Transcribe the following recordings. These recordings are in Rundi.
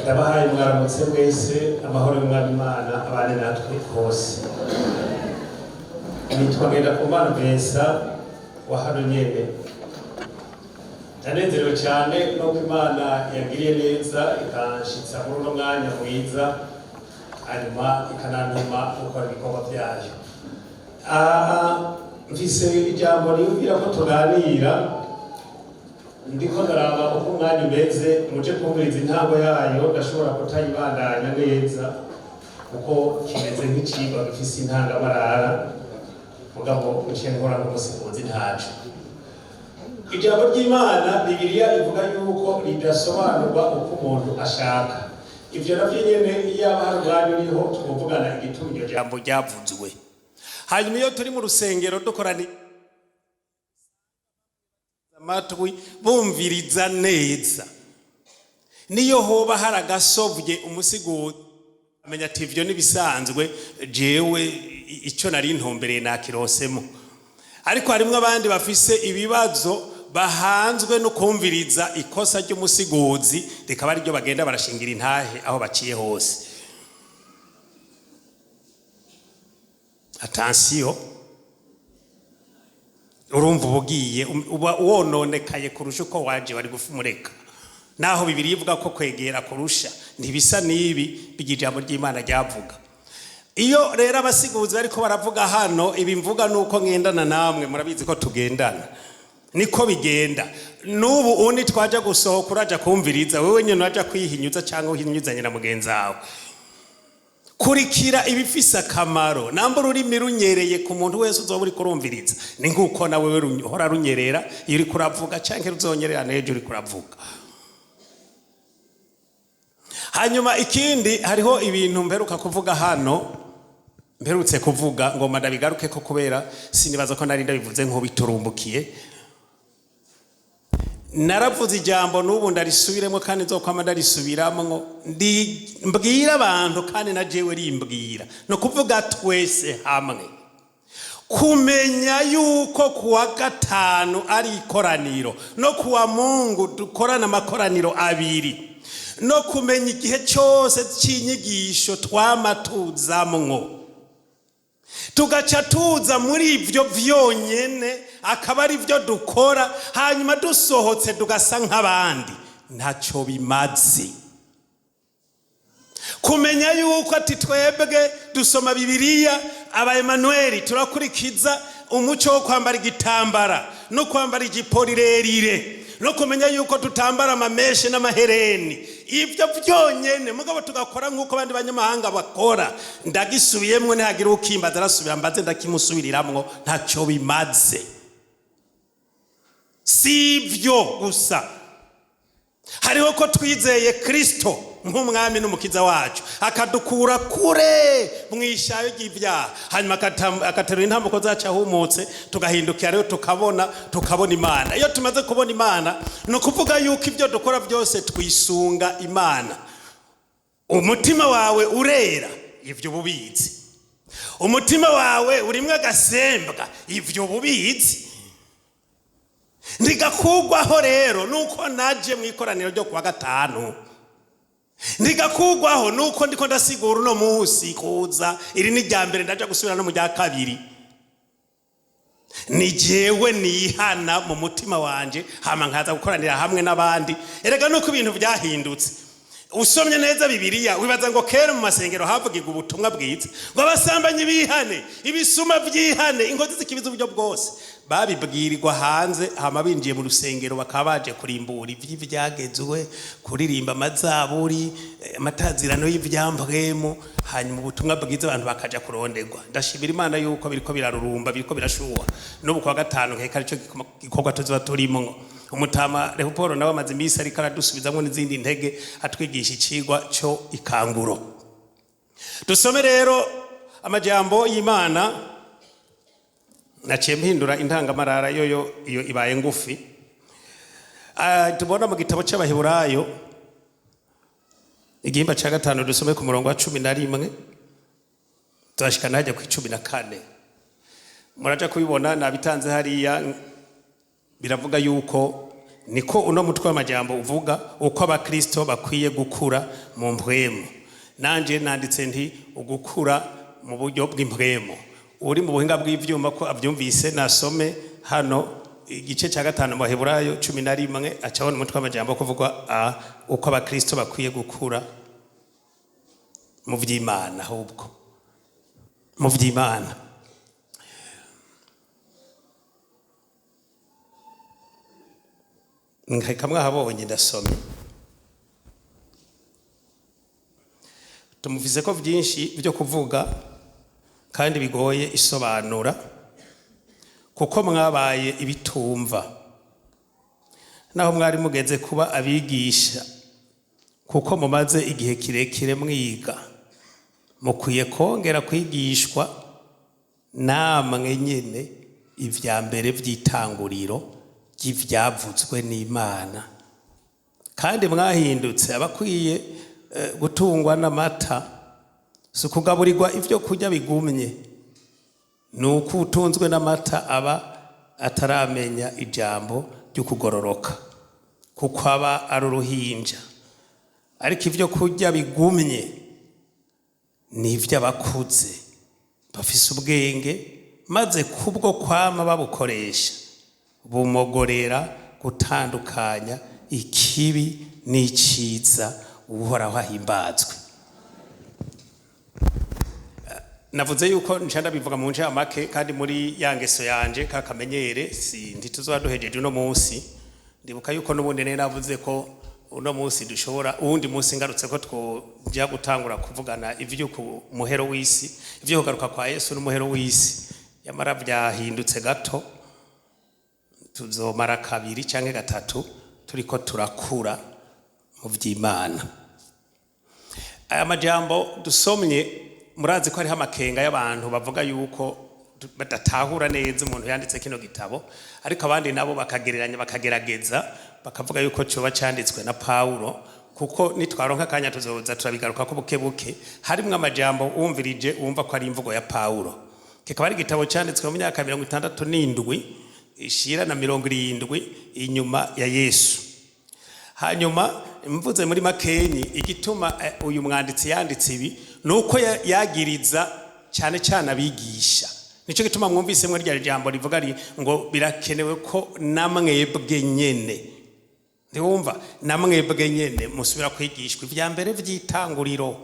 Ndabahaye mwaramutse mwese. Amahoro y'Umwami Imana abane natwe hose. Nitwa Ngendakumana Vincent wa hano nyene. Ndanezerewe cyane nuko Imana yagiriye neza ikanshitsa muri uno mwanya mwiza, hanyuma ikanantuma gukora ibikorwa byayo. Aha mfise ijambo niyumvira ko tuganira. Ndiko ndaraba uko umwanya umeze, muje kumviriza intango yayo. Ndashobora kutayibandanya neza kuko kimeze nk'icigwa gifise intangamarara, mugabo muciye nkora nk'umusifuzi, ntaco. Ijambo ry'Imana, Bibiliya, ivuga yuko ridasobanurwa uko umuntu ashaka. Ivyo navyo nyene, iyaba hari umwanya uriho, twovugana igituma iryo jambo ryavuzwe. Hanyuma iyo turi mu rusengero dukorana amatwi bumviriza neza, niyo hoba hari agasovye, umusiguro amenya ati ivyo nibisanzwe, jewe ico nari ntumbereye nakirosemo. Ariko harimwo abandi bafise ibibazo bahanzwe no kumviriza ikosa ry'umusiguzi, rikaba ariryo bagenda barashingira intahe aho baciye hose. Attention, urumva uba ugiye uba wononekaye kurusha uko waje wari gufumureka. Naho Bibiliya ivuga ko kwegera kurusha, ntibisa n'ibi ijambo ry'Imana ryavuga. Iyo rero abasiguzi bariko baravuga hano, ibi mvuga nuko ngendana namwe, murabizi ko tugendana, niko bigenda. N'ubu undi twaja gusohoka, uraja kumviriza wewe nyene, uraja kwihinyuza cyangwa uhinyuzanye na mugenzi wawe. Kurikira ibifise akamaro. Namba ururimi runyereye ku muntu wese uzoba uriko urumviriza, ni nk'uko nawe uhora runyerera iyo uriko uravuga, canke ruzonyerera n'ejo uriko uravuga. Hanyuma ikindi, hariho ibintu mperuka kuvuga hano, mperutse kuvuga, ngomba ndabigaruke ko kubera sinibaza ko nari ndabivuze nk'ubiturumbukiye. Naravuze ijambo, n'ubu ndarisubiremo kandi nzokwama ndarisubiramwo, mbwira abantu kandi na jewe rimbwira, ni ukuvuga twese hamwe kumenya yuko kuwa gatanu ari ikoraniro, no kuwa Mungu dukorana amakoraniro abiri, no kumenya igihe cyose cy'inyigisho twama tuzamwo, tugaca tuza muri ibyo byonyene, akaba ari byo dukora, hanyuma dusohotse tugasa nk'abandi, ntacyo bimaze. Kumenya yuko ati twebwe dusoma Bibiliya, aba Emanueli turakurikiza umuco wo kwambara igitambara no kwambara ijipo rirerire, no kumenya yuko tutambara amameshe n'amahereni, ibyo byonyene, mugabo tugakora nk'uko abandi banyamahanga bakora. Ndagisubiyemwo, ntihagira ukimbaza, arasubira mbaze ndakimusubiriramwo, ntacyo bimaze. Si ibyo gusa, hariho ko twizeye Kristo nk'umwami n'umukiza wacu, akadukura kure mu ishayo ry'ibyaha, hanyuma akaterura intambuko zacu ahumutse, tugahindukira rero tukabona Imana. Iyo tumaze kubona Imana, ni ukuvuga yuko ibyo dukora byose twisunga Imana. Umutima wawe urera, ibyo ububizi. Umutima wawe urimwo agasembwa, ibyo ububizi. Ntigakugwaho rero nuko naje mu ikoraniro ryo kuwa gatanu, ntigakugwaho nuko ndiko ndasigura uno munsi kuza, iri ni rya mbere, ndaja gusubira no mu rya kabiri. Ni jewe nihana mu mutima wanje, hama nkaza gukoranira hamwe n'abandi. Erega nuko ibintu byahindutse. Usomye neza Bibiliya, wibaza ngo kera mu masengero havugirwa ubutumwa bwiza, ngo abasambanyi bihane, ibisuma byihane, inkozi zikibiza uburyo bwose. Babibwirirwa hanze, hama binjiye mu rusengero bakaba baje kurimbura ivy'ivyagezwe, kuririmba amazaburi, amatazirano y'ivyambwemu, hanyuma ubutumwa bwiza abantu bakaja kuronderwa. Ndashimira Imana yuko biriko birarurumba, biriko birashuha. N'ubu kuwa gatanu nkeka arico gikorwa tuzoba turimwo. Umutama Leopold nawe amaze iminsi ariko aradusubizamwo n'izindi ntege, atwigisha icigwa cyo ikanguro. Dusome rero amajambo y'Imana. Naciye mpindura intangamarara, yoyo iyo ibaye ngufi. Tubona mu gitabo cy'Abaheburayo igihimba cya gatanu, dusome ku murongo wa 11, turashikana hajya ku 14. Muraja kubibona, nabitanze hariya. Biravuga yuko Niko uno mutwe w'amajambo uvuga, uko abakristo bakwiye gukura mu mpwemu. Nanje nanditse nti ugukura mu buryo bw'impwemu. Uri mu buhinga bw'ivyuma ko avyumvise, nasome hano igice cya 5 mu Baheburayo 11, acabona umutwe w'amajambo kuvugwa uko abakristo bakwiye gukura mu vy'Imana, ahubwo mu vy'Imana. Nka mwahabonye, ndasomye. Tumuvize ko byinshi byo kuvuga kandi bigoye isobanura, kuko mwabaye ibitumva naho mwari mugeze kuba abigisha, kuko mumaze igihe kirekire mwiga. Mukwiye kongera kwigishwa namwe nyene ivya mbere vy'itanguriro ry'ivyavuzwe n'Imana, kandi mwahindutse abakwiye gutungwa n'amata, si ukugaburirwa ibyo kurya bigumye. Ni uko utunzwe n'amata aba ataramenya ijambo ry'ukugororoka, kuko aba ari uruhinja. Ariko ibyo kurya bigumye ni iby'abakuze bafise ubwenge, maze kubwo kwama babukoresha bumogorera gutandukanya ikibi n'iciza. Uhoraho ahimbazwe. Navuze yuko nca ndabivuga mu ncamake, kandi muri ya ngeso yanje kakamenyere, si ntituzoba duhejeje uno munsi. Ndibuka yuko n'ubundi nari navuze ko uno munsi dushobora, uwundi munsi ngarutse ko twoja gutangura kuvugana ivyo ku muhero w'isi, ivyo kugaruka kwa Yesu n'umuhero w'isi. Yamara vyahindutse gato, tuzomara kabiri canke gatatu turiko turakura mu vy'Imana. Aya majambo dusomye, murazi ko hariho amakenga y'abantu bavuga yuko badatahura neza umuntu yanditse kino gitabo, ariko abandi nabo bakagereranya, bakagerageza bakavuga yuko coba canditswe na Pawulo. Kuko nitwaronka akanya tuzoza turabigaruka ko buke buke. Harimwo amajambo wumvirije wumva ko ari imvugo ya Pawulo. Kikaba ari igitabo canditswe mu myaka 67 ishira na 70 inyuma ya Yesu. Hanyuma mvuze muri makenyi igituma uyu mwanditsi yanditse ibi, nuko yagiriza cyane cyane abigisha. Nico gituma mwumvise mwe rya jambo rivuga ngo birakenewe ko namwebwe nyene, ntiwumva, namwebwe nyene musubira kwigishwa ivya mbere vy'itanguriro.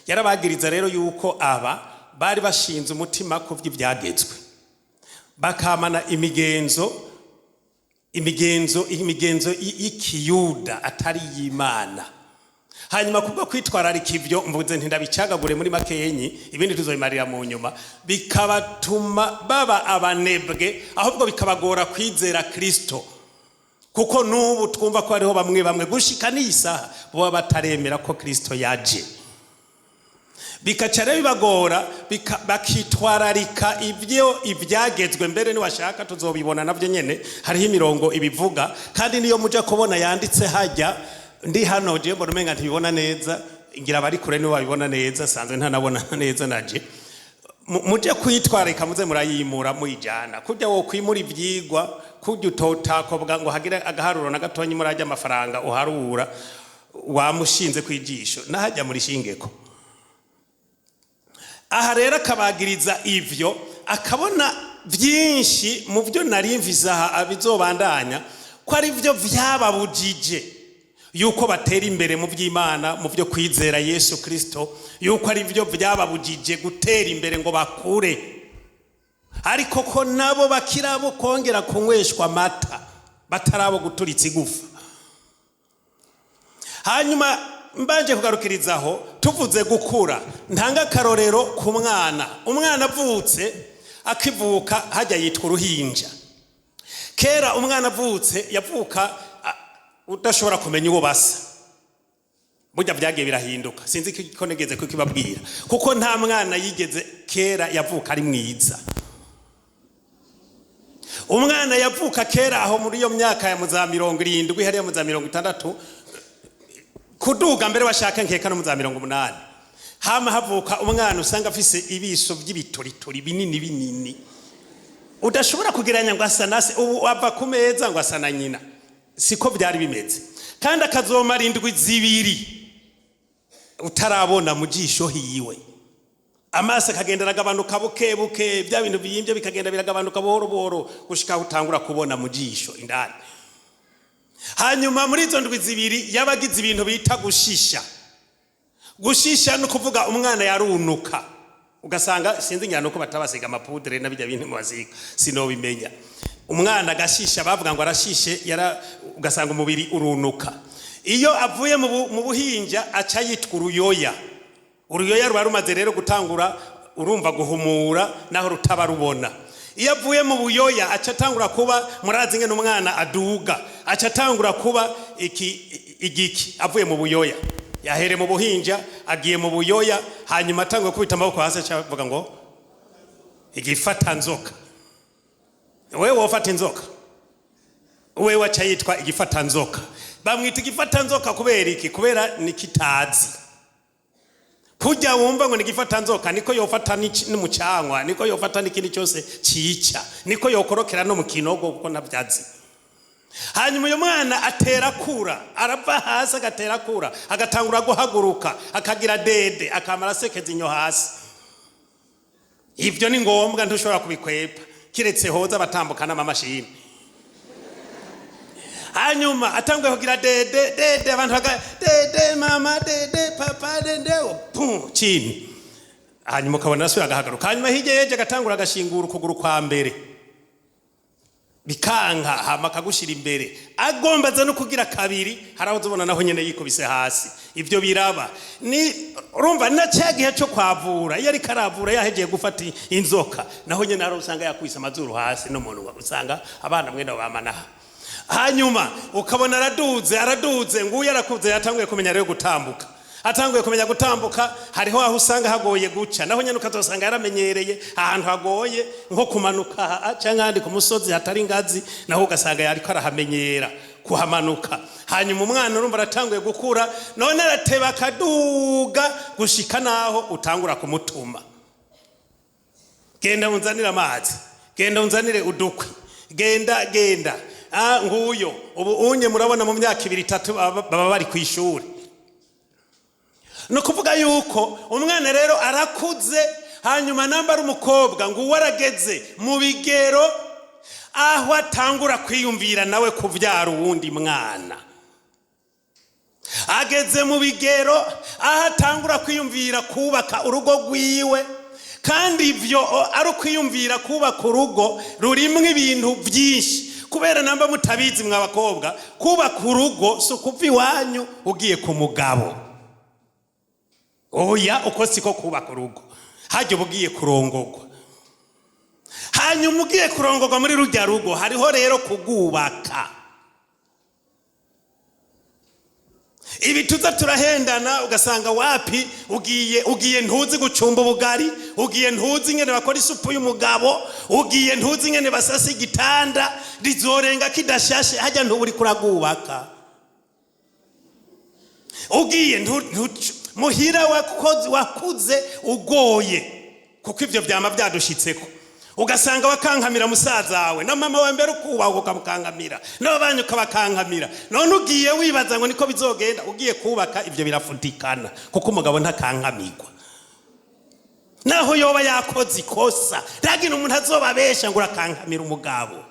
Yarabagiriza rero yuko aba bari bashinze umutima ku vy'ivyagezwe, bakamana imigenzo y'ikiyuda atari y'Imana. Hanyuma kubwo kwitwararika ivyo, mvuze nti ndabicagagure muri makenyi, ibindi tuzobimarira mu nyuma, bikabatuma baba abanebwe, ahubwo bikabagora kwizera Kristo. Kuko n'ubu twumva ko hariho bamwe bamwe gushika n'iyi saha boba bataremera ko Kristo yaje. Bikaca rero bibagora, bakitwararika ibyo ibyagezwe. Mbere niwashaka tuzobibona navyo nyene, hariho imirongo ibivuga, kandi niyo muja kubona yanditse hajya. Ndi hano je mbona umenga ntibibona neza, ngira abari kure nibo babibona neza, sanzwe ntanabona neza naje. Muje kwitwararika, muze murayimura muyijana kurya wo kwimura ivyigwa, kurya utotakobwa ngo hagire agaharuro na gatonyi murajya amafaranga uharura wamushinze kwijisho nahajya muri shingeko. Aha rero akabagiriza ivyo, akabona vyinshi mu byo nari mvise aha bizobandanya ko ari byo vyababujije yuko batera imbere mu by'Imana, mu byo kwizera Yesu Kristo, yuko ari byo byababujije gutera imbere ngo bakure, ariko ko nabo bakirabo kongera kunyweshwa amata, batarabo guturitsa igufa. Hanyuma mbanje kugarukirizaho, tuvuze gukura, ntanga akarorero ku mwana. Umwana avutse, akivuka hajya yitwa uruhinja. Kera umwana avutse yavuka udashobora kumenya uwo basa. Burya byagiye birahinduka, sinzi ko nigeze kukibabwira, kuko nta mwana yigeze kera yavuka ari mwiza. Umwana yavuka kera aho muri iyo myaka ya mu za 70, hariya mu za 60 kuduga, mbere washaka nkeka no mu za 80, hama havuka umwana usanga afise ibiso by'ibitoritori binini binini, udashobora kugereranya ngo asa na se. Ubu ava ku meza ngo asa na nyina. Siko byari bimeze. Kandi akazomara indwi 2 utarabona mu jisho hiwe. Amaso akagenda aragabanuka buke buke, bya bintu biyimbye bikagenda biragabanuka buhoro buhoro gushika aho utangura kubona mu jisho indani. Hanyuma muri izo ndwi 2 yabagize ibintu bita gushisha. Gushisha ni ukuvuga umwana yarunuka, ugasanga sinzi ngira nuko batabasiga amapudre na bijya bintu mubasiga, sinobimenya. Umwana agashisha, bavuga ngo arashishe, yara, ugasanga umubiri urunuka. Iyo avuye mu buhinja aca yitwa uruyoya. Uruyoya ruba rumaze rero gutangura, urumva, guhumura naho rutaba rubona. Iyo avuye mu buyoya aca atangura kuba, murazi ngene umwana aduga, aca atangura kuba iki igiki. Avuye mu buyoya, yahere mu buhinja agiye mu buyoya, hanyuma atanguye kubita amaboko hasi, aca avuga ngo igifata nzoka. Wewe wofata inzoka? Wewe aca yitwa igifata nzoka. Bamwita igifata nzoka kubera iki? Kubera nikitazi kujya wumva ngo nigifata nzoka, niko yofata n'umucanwa, niko yofata n'ikindi cyose cica, niko yokorokera no mu kinogo, kuko ntabyazi. Hanyuma uyu mwana atera kura, arava hasi agatera kura, agatangura guhaguruka, akagira dede, akamara asekeza inyo hasi. Ibyo ni ngombwa, ntushobora kubikwepa kiretse hoza abatambuka n'amamashini. Hanyuma atanguye kugira dede dede, abantu baga dede mama, dede papa, dede pum chini. Hanyuma ukabona asubira agahagaruka. Hanyuma hirya yeje agatangura agashingura ukuguru kwa mbere, bikanka, hama akagushira imbere, agomba aza no kugira kabiri, hari aho uzobona naho nyene yikubise hasi. Ivyo biraba ni urumva na cya gihe cyo kwavura, iyo ariko aravura yahegeye gufata inzoka, naho nyene hari usanga yakubise amazuru hasi n'umunwa, usanga abana mwene bamanaha. Hanyuma ukabona araduze, araduze, nguyu arakuze, yatanguye kumenya rero gutambuka. Atanguye kumenya gutambuka, hariho aho usanga hagoye guca, naho nyene ukazosanga yaramenyereye ahantu hagoye, nko kumanuka aha canke ahandi ku musozi hatari ingazi, naho ugasanga yariko arahamenyera kuhamanuka. Hanyuma umwana urumva aratanguye gukura, none arateba akaduga gushika naho utangura kumutuma: genda unzanire amazi, genda unzanire udukwi, genda genda. Ah, nguyo ubu unye murabona mu myaka 2 3 baba bari ku ishuri. Ni ukuvuga yuko umwana rero arakuze. Hanyuma namba ari umukobwa, ngo uwo arageze mu bigero aho atangura kwiyumvira nawe kubyara uwundi mwana, ageze mu bigero aho atangura kwiyumvira kubaka urugo rwiwe. Kandi ibyo ari ukwiyumvira kubaka urugo rurimwo ibintu byinshi, kubera namba mutabizi mwa bakobwa, kubaka urugo si ukuva iwanyu ugiye ku mugabo. Oya, uko siko kubaka urugo. Hajya uba ugiye kurongogwa. Hanyuma ugiye kurongogwa muri rujya rugo, hariho rero kugubaka. Ibi tuza turahendana, ugasanga wapi, ugiye ntuzi gucumba ubugari, ugiye ntuzi ingene bakora isupu y'umugabo, ugiye ntuzi ingene basasa igitanda, rizorenga kidashashe, hajya ntuburi kuragubaka. Ugiye muhira wakuze ugoye, kuko ivyo vyama vyadushitseko, ugasanga wakankamira musaza wawe na mama wa mbere, ukubaha ukamukankamira, n'ababanyi ukabakankamira. None ugiye wibaza ngo niko bizogenda ugiye kubaka? Ivyo birafutikana, kuko umugabo ntakankamirwa naho yoba yakoze ikosa. Ntagire umuntu azobabesha ngo urakankamira umugabo,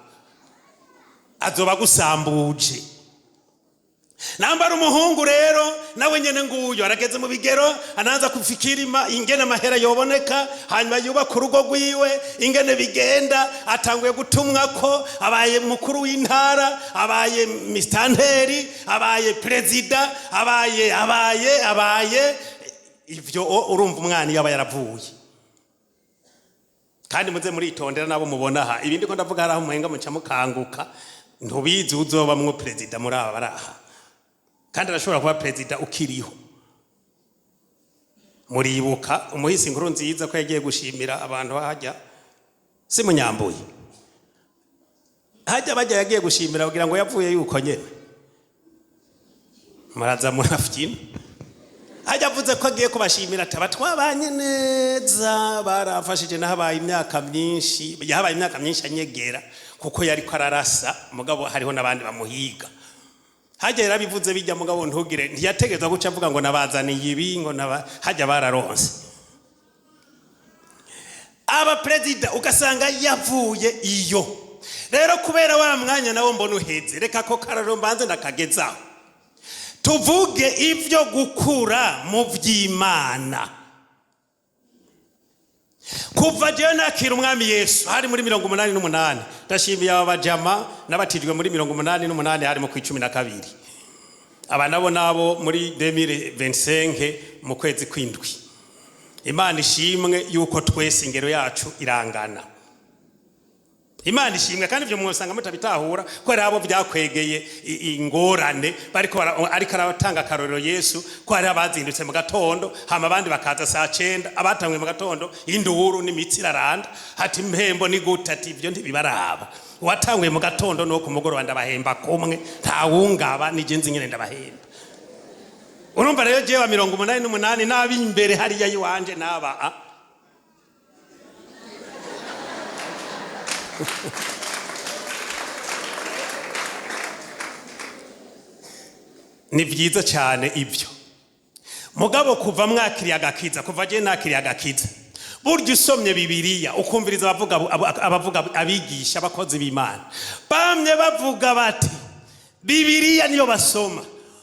azoba agusambuje. Nambara umuhungu rero nawe nyene nguyo arageze mu bigero, anaanza kufikira ingene amahera yoboneka, hanyuma yubaka urugo rwiwe ingene bigenda. Atanguye gutumwa ko abaye mukuru w'intara, abaye mistanteri, abaye perezida, abaye abaye abaye ivyo. Urumva umwana iyo aba yaravuye. Kandi muze muritondera nabo mubona aha ibindi ko ndavuga, hari aho muhenga muca mukanguka. Ntubizi uzobamwo perezida muri aba bari aha, kandi arashobora kuba perezida ukiriho. Muribuka umuhisi inkuru nziza ko yagiye gushimira abantu hajya si munyambuye hajya bajya, yagiye gushimira kugira ngo yavuye yuko nyene muraza murafyina. Hajya avuze ko agiye kubashimira, ataba twabanye neza, barafashije, nahabaye imyaka myinshi, yahabaye imyaka myinshi anyegera kuko yariko ararasa, mugabo hariho n'abandi bamuhiga. Hajya yarabivuze bijya, mugabo ntugire ntiyategerezwa guca avuga ngo nabazaniye ibi, ngo naba hajya bararonse abaperezida, ugasanga yavuye iyo. Rero kubera wa mwanya nawo mbona uheze, reka ko kararo mbanze ndakagezaho, tuvuge ibyo gukura mu by'Imana. Kuva jewe nakira Umwami Yesu hari muri 88. Ndashimiye aba bajama nabatijwe muri 88, harimo ku 12. Aba nabo nabo muri 2025 mu kwezi kw'indwi. Imana ishimwe yuko twese ingero yacu irangana. Imana ishimwe. Kandi ibyo mwosanga mutabitahura ko hari abo byakwegeye ingorane bariko ariko aratanga akarorero Yesu ko hari abazindutse mu gatondo, hama abandi bakaza saa 9. Abatanguye mu gatondo induru n'imitsi iraranda, hati impembo ni gute? Ati ibyo ntibibaraba, uwatanguye mu gatondo no ku mugoroba ndabahemba kumwe, ntawungaba nije nzi nyene ndabahemba. Urumva rero jewe wa 88 n'ab'imbere hariya iwanje n'aba a ni byiza cyane ibyo. Mugabo kuva mwakiriye agakiza, kuva je nakiriye agakiza, burya usomye Bibiliya ukumviriza abavuga, abavuga, abigisha, abakozi b'Imana bamye bavuga bati Bibiliya niyo basoma: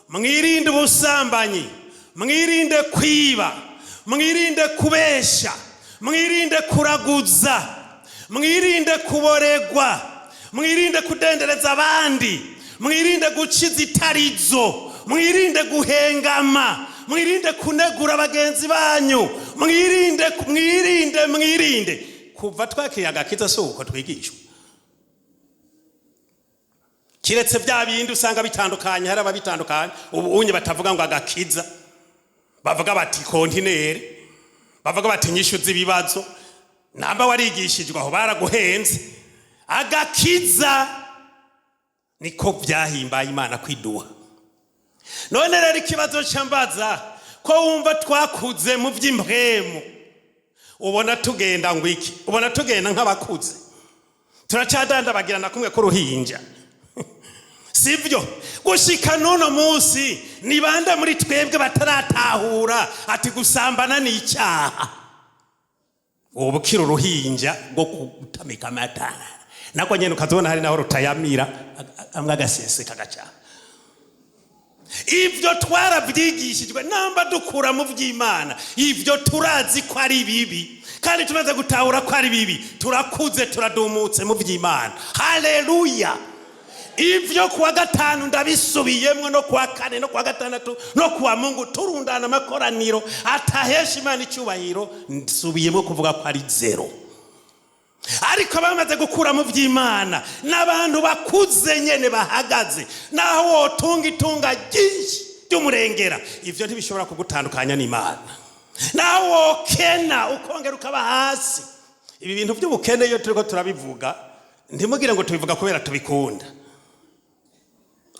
mwirinde ubusambanyi, mwirinde kwiba, mwirinde kubesha, mwirinde kuraguza, mwirinde kuboregwa, mwirinde kudendereza abandi, mwirinde guca izitarizo, mwirinde guhengama, mwirinde kunegura bagenzi banyu, mwirinde, mwirinde, mwirinde. Kuva twakiriye agakiza si uko twigishwa, kiretse bya bindi usanga bitandukanye. Hari ababitandukanye ubu unye batavuga ngo agakiza, bavuga bati kontinere, bavuga bati inyishu z'ibibazo. Namba warigishijwe aho baraguhenze. Agakiza niko byahimbaye Imana kwiduha. None rero ikibazo cyambaza ko wumva twakuze mu by'impwemu, ubona tugenda ngo iki? Ubona tugenda nk'abakuze? Turacadandabagirana kumwe k'uruhinja, sibyo? Gushika n'uno munsi ni bande muri twebwe bataratahura ati gusambana ni icyaha? Ubu ukiri uruhinja rwo gutamika amata, nako nyene ukazibona hari naho rutayamira, amwe agaseseka gacaha. Ibyo twarabyigishijwe. Namba dukura mu by'Imana, ibyo turazi ko ari bibi, kandi tumaze gutahura ko ari bibi, turakuze, turadumutse mu by'Imana. Haleluya! Ibyo kuwa gatanu ndabisubiyemwo, no kuwa kane, no kuwa gatandatu, no kuwa Mungu, turundana amakoraniro atahesha Imana icyubahiro, nsubiyemwo kuvuga ko ari zero. Ariko bamaze gukura mu by'Imana n'abantu bakuze nyene bahagaze. Naho wotunga itunga ryinshi ry'umurengera, ivyo ntibishobora kugutandukanya n'Imana. Naho wokena ukongera ukaba hasi. Ibi bintu by'ubukene iyo turiko turabivuga, ntimugire ngo tubivuga kubera tubikunda.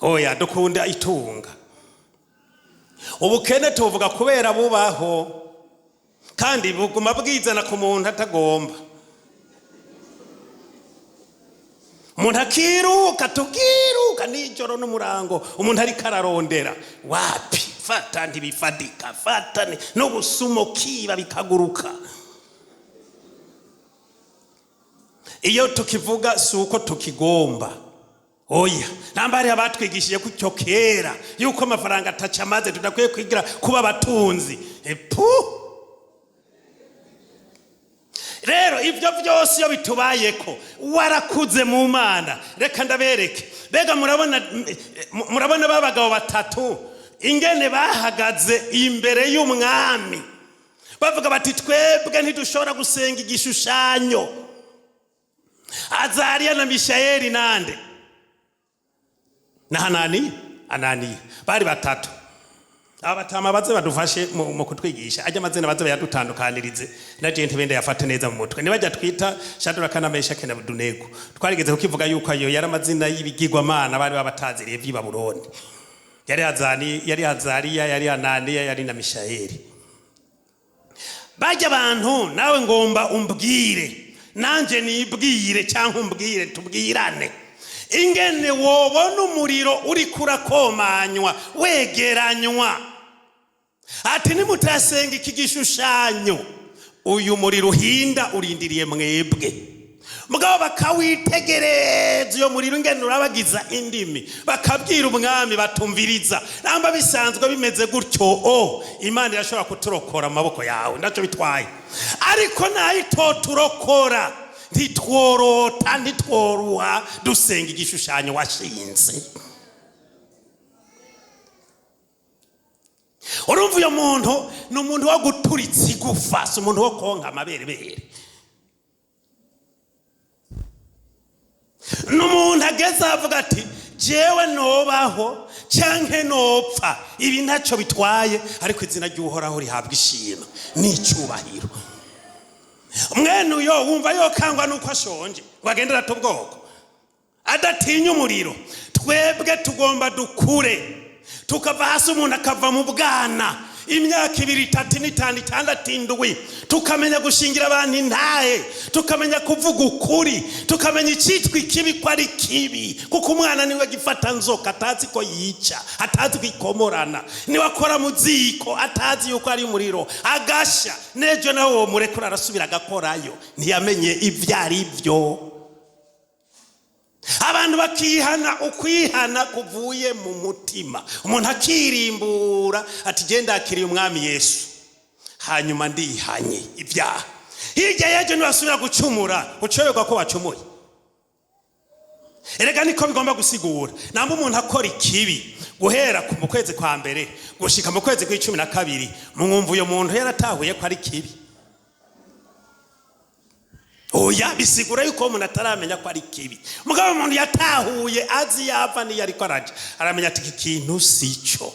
Oya, dukunda itunga. Ubukene tubuvuga kubera bubaho, kandi buguma bwizana ku muntu atagomba. Umuntu akiruka, tukiruka nijoro n'umurango, umuntu ariko ararondera, wapi, fata ntibifadika, fata n'ubusumo kiba bikaguruka. Iyo tukivuga si uko tukigomba, oya. Namba hariho abatwigishije ko icyo kera yuko amafaranga ataca amaze, tudakwiye kwigira kuba abatunzi, epu. Rero ibyo byose iyo bitubayeko warakuze mu Mana, reka ndabereke. Mbega murabona ba bagabo batatu ingene bahagaze imbere y'umwami bavuga bati twebwe ntidushobora gusenga igishushanyo? Azariya na Mishayeli nande na Hananiya, Ananiya, bari batatu. Abatama baze badufashe mu kutwigisha ajya amazina, baze bayadutandukanirize na je ntibende yafate neza mu mutwe. Nibajya twita Shadraka na Meshaki na Abedenego, twarigeze kukivuga yuko ayo yari amazina y'ibigirwamana bari babataziriye vy'i Babuloni. Yari Azani, yari Azariya, yari Ananiya, yari na Mishayeli. Bajya abantu, nawe ngomba umbwire, nanje nibwire, cyangwa umbwire, tubwirane. Ingene wobona umuriro uriko urakomanywa wegeranywa, ati nimutasenga iki gishushanyo, uyu muriro uhinda urindiriye mwebwe. Mugabo bakawitegereza uyo muriro ingene urabagiza indimi, bakabwira umwami batumviriza, namba bisanzwe bimeze gutyo, o Imana irashobora kuturokora mu maboko yawe, ntacyo bitwaye, ariko nayo itoturokora ntitworota, ntitworuha dusenga igishushanyo washinze. Urumva uyo muntu ni umuntu wo guturitsa igufa, si umuntu wo konka amaberebere. Ni umuntu ageze avuga ati jewe nobaho canke nopfa, ibi ntacyo bitwaye, ariko izina ry'Uhoraho rihabwa ishimwe n'icyubahiro. Mwene uyo wumva yokangwa nuko ashonje ngo agende arata ubwoko adatinya umuriro. Twebwe tugomba dukure, tukava hasi, umuntu akava mu bwana, imyaka 2, 3, 5, 6, 7, tukamenya gushingira abantu intahe, tukamenya kuvuga ukuri, tukamenya icyitwa ikibi ko ari kibi, kuko umwana niwe gifata nzoka atazi ko yica, atazi ko ikomorana, niwe akora mu ziko atazi yuko ari umuriro, agasha. N'ejo nawe uwo murekura arasubira agakorayo, ntiyamenye ibyo ari byo. Abantu bakihana ukwihana kuvuye mu mutima, umuntu akirimbura ati genda akiriye umwami Yesu, hanyuma ndihanye ibyaha. Hirya y'ejo ntibasubira gucumura, ucoberwa ko wacumuye. Erega niko bigomba gusigura. Namba umuntu akora ikibi guhera mu kwezi kwa mbere gushika mu kwezi kw'icumi na kabiri, mwumva uyo muntu yaratahuye ko ari kibi? Oya, bisigura yuko umuntu ataramenya ko ari kibi. Mugabo umuntu yatahuye azi yava niyo ariko araja, aramenya ati iki kintu sico.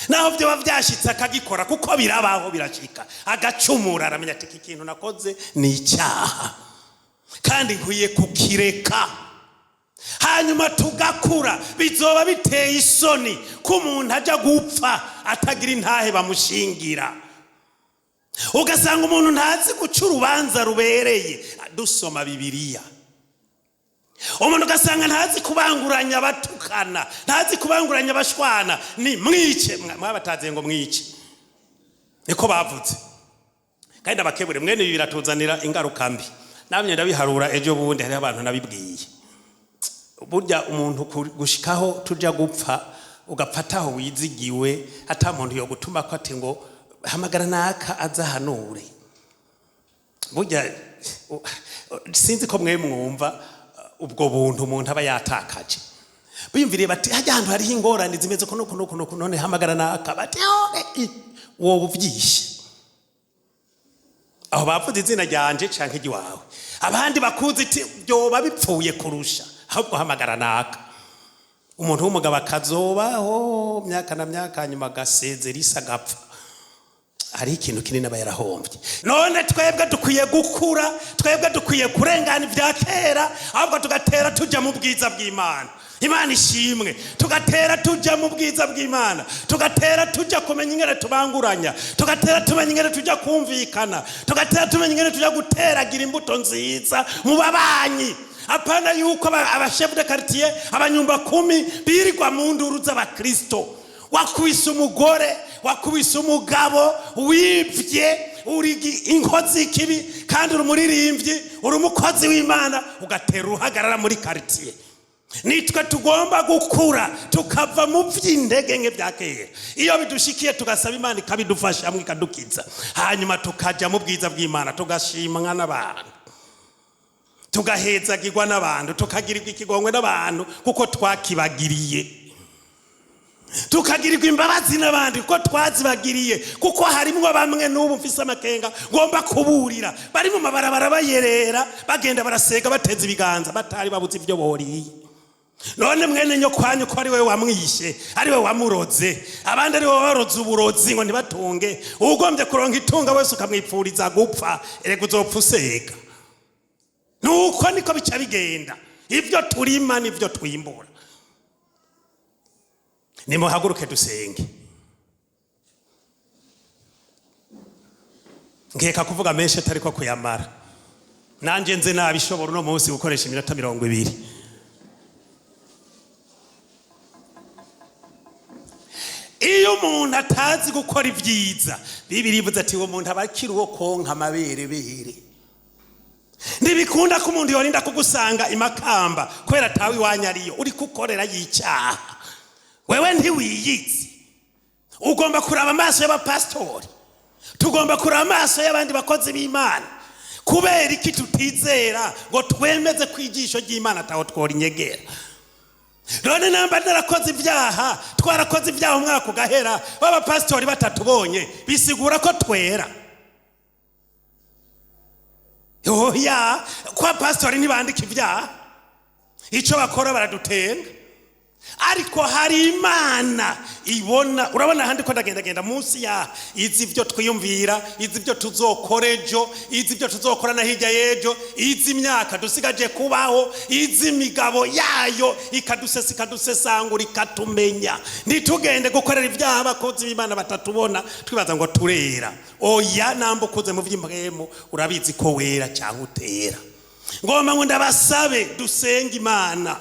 Naho byoba byashitse akagikora, kuko birabaho, birashika agacumura, aramenya ati iki kintu nakoze ni icyaha kandi nkwiye kukireka. Hanyuma tugakura. Bizoba biteye isoni ko umuntu ajya gupfa atagira intahe bamushingira, ugasanga umuntu ntazi guca urubanza rubereye. Dusoma Bibiliya, umuntu ugasanga ntazi kubanguranya abatukana, ntazi kubanguranya abashwana, ni mwice, mwabataziye ngo mwice, niko bavuze. Kandi abakebure mwene ibi biratuzanira ingaruka mbi. Namwe ndabiharura, ejo bundi hariho abantu nabibwiye. Burya umuntu gushikaho tuja gupfa, ugapfa ataho wizigiwe, ata muntu yo gutuma ko ati ngo hamagara naka azahanure. Burya sinzi ko mwe mwumva ubwo buntu umuntu aba yatakaje. Biyumviriye bati hajya ahantu hariho ingorane zimeze kuno kuno kuno, none hamagara naka, bati wowe uvyishe. Aho bavuze izina ryanje canke iry'iwawe, abandi bakuzi iti byoba bipfuye kurusha, ahubwo hamagara naka. Umuntu w'umugabo akazobaho myaka na myaka, hanyuma agasezera isi agapfa, hari ikintu kinini aba yarahombye. None twebwe dukwiye gukura, twebwe dukwiye kurengana ibya kera, ahubwo tugatera tujya mu bwiza bw'Imana. Imana ishimwe. Tugatera tujya mu bwiza bw'Imana, tugatera tujya kumenya ingene tubanguranya, tugatera tumenya ingene tujya kumvikana, tugatera tumenya ingene tujya guteragira imbuto nziza mu babanyi. Apana yuko abashefu de quartier, abanyumba kumi birirwa mu nduru z'abakristo. Wakubise umugore, wakubise umugabo, wibye, uri inkozi y'ikibi, kandi uri umuririmbyi, uri umukozi w'Imana, ugatera uruhagarara muri quartier. Nitwe tugomba gukura tukava mu by'intege nke bya kera. Iyo bidushikiye tugasaba Imana ikabidufasha ikadukiza, hanyuma tukajya mu bwiza bw'Imana, tugashimwa n'abantu, tugahezagirwa n'abantu, tukagirirwa ikigongwe n'abantu kuko twakibagiriye, tukagirirwa imbabazi n'abandi kuko twazibagiriye. Kuko harimwo bamwe n'ubu mfise amakenga ngomba kuburira, bari mu mabarabara bayerera, bagenda barasega bateza ibiganza, batari babuze ibyo boriye. None mwene nyokwanyu ko ari we wamwishe, ari we wamuroze, abandi ari we wabaroze uburozi ngo ntibatunge, ugombye kuronka itunga wese ukamwipfuriza gupfa, erega uzopfa usega. Nuko niko bica bigenda, ibyo turima nibyo twimbura. Nimuhaguruke dusenge. Nkeka kuvuga menshi atari ko kuyamara, nanjye nze nabishobora uno munsi gukoresha iminota 20. Iyo umuntu atazi gukora ibyiza, Bibiri ivuze ati uwo muntu aba akiri uwo konka amaberebere. Ntibikunda ko umuntu yorinda kugusanga imakamba kubera atawe iwanyu ariyo uri kukorera y'icyaha. Wewe ntiwiyizi. Ugomba kuraba amaso y'abapasitori, tugomba kuraba amaso y'abandi bakozi b'Imana. Kubera iki tutizera ngo twemeze ko ijisho ry'Imana ataho twora inyegera? None namba narakoze ibyaha, twarakoze ibyaha umwaka ugahera, b'abapasitori batatubonye, bisigura ko twera? Oya, kwa pasitori ntibandika ibyaha, icyo bakora baradutenga. Ariko hari Imana ibona. Urabona ahandi ko ndagendagenda munsi ya izi ibyo twiyumvira, izi ibyo tuzokora ejo, izi ibyo tuzokora na hirya y'ejo, izi imyaka dusigaje kubaho, izi imigabo yayo, ikadusesa, ikadusesangura, ikatumenya. Ntitugende gukorera ibyaha abakozi b'Imana batatubona twibaza ngo turera. Oya, namba ukuze mu by'impwemu urabizi ko wera cyangwa utera. Ngomba ngo ndabasabe dusenge Imana.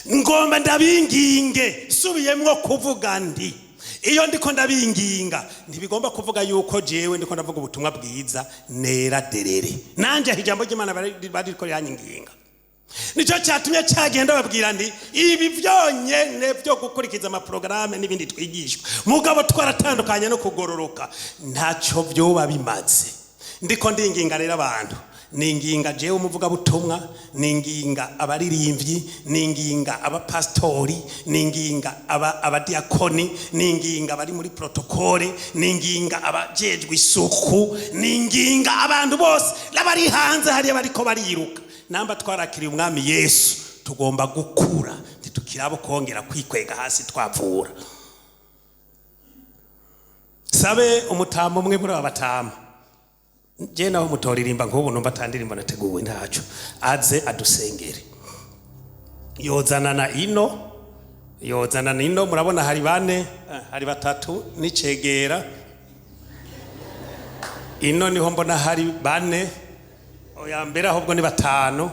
Ngomba ndabinginge, subiyemwo kuvuga ndi iyo ndiko ndabinginga, ntibigomba kuvuga yuko jewe ndiko ndavuga ubutumwa bwiza nera derere. Nanjye ijambo ry'Imana bariko riranginga, nicyo cyatumye cyagenda babwira ndi ibi byonyene byo gukurikiza amaporogaramu n'ibindi twigishwa, mugabo twaratandukanye no kugororoka, ntacyo byoba bimaze. Ndiko ndinginga rero abantu, ninginga jewe umuvugabutumwa, ninginga abaririmbyi, ninginga abapasitori, ninginga abadiakoni, ninginga abari muri protokole, ninginga abajejwe isuku, ninginga abantu bose n'abari hanze hariya bariko bariruka. Namba twarakiriye Umwami Yesu, tugomba gukura, ntitukirabo kongera kwikwega hasi twavura. Sabe umutama umwe muri aba batama, je naho mutoririmba nk'ubu numva atandirimbo nateguwe, ntaco, aze adusengere. Yozanana ino, yozanana ino. Murabona hari bane, hari batatu n'icegera. Ino niho mbona hari bane, oya mbere ahubwo ni batanu.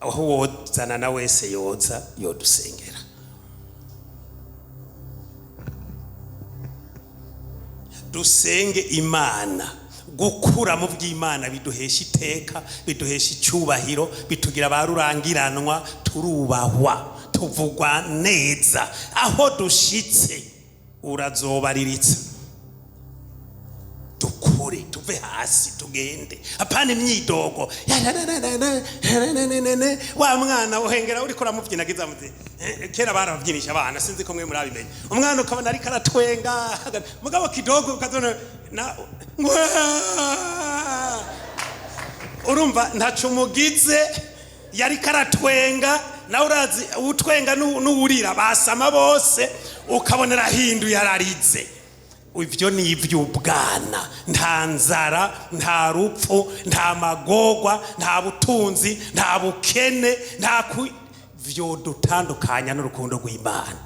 Aho wozanana wese yoza yodusengera. Dusenge Imana. Gukura mu by'Imana biduhesha iteka, biduhesha icyubahiro, bitugira ba rurangiranwa, turubahwa, tuvugwa neza aho dushitse, urazobariritsa. Dukure, tuve hasi tugende, apana imyidogo. Wa mwana uhengera uriko uramubyinagiza muti kera barababyinisha abana, sinzi ko mwe murabimenye. Umwana ukabona ariko aratwenga, mugabo kidogo ukazona na urumva ntaco umugize, yariko aratwenga. Nawe urazi utwenga n'uwurira basama bose, ukabona arahinduye, ararize. Ibyo ni iby'ubwana. Nta nzara, nta rupfu, nta magorwa, nta butunzi, nta bukene, nta ku vyodutandukanya n'urukundo rw'Imana.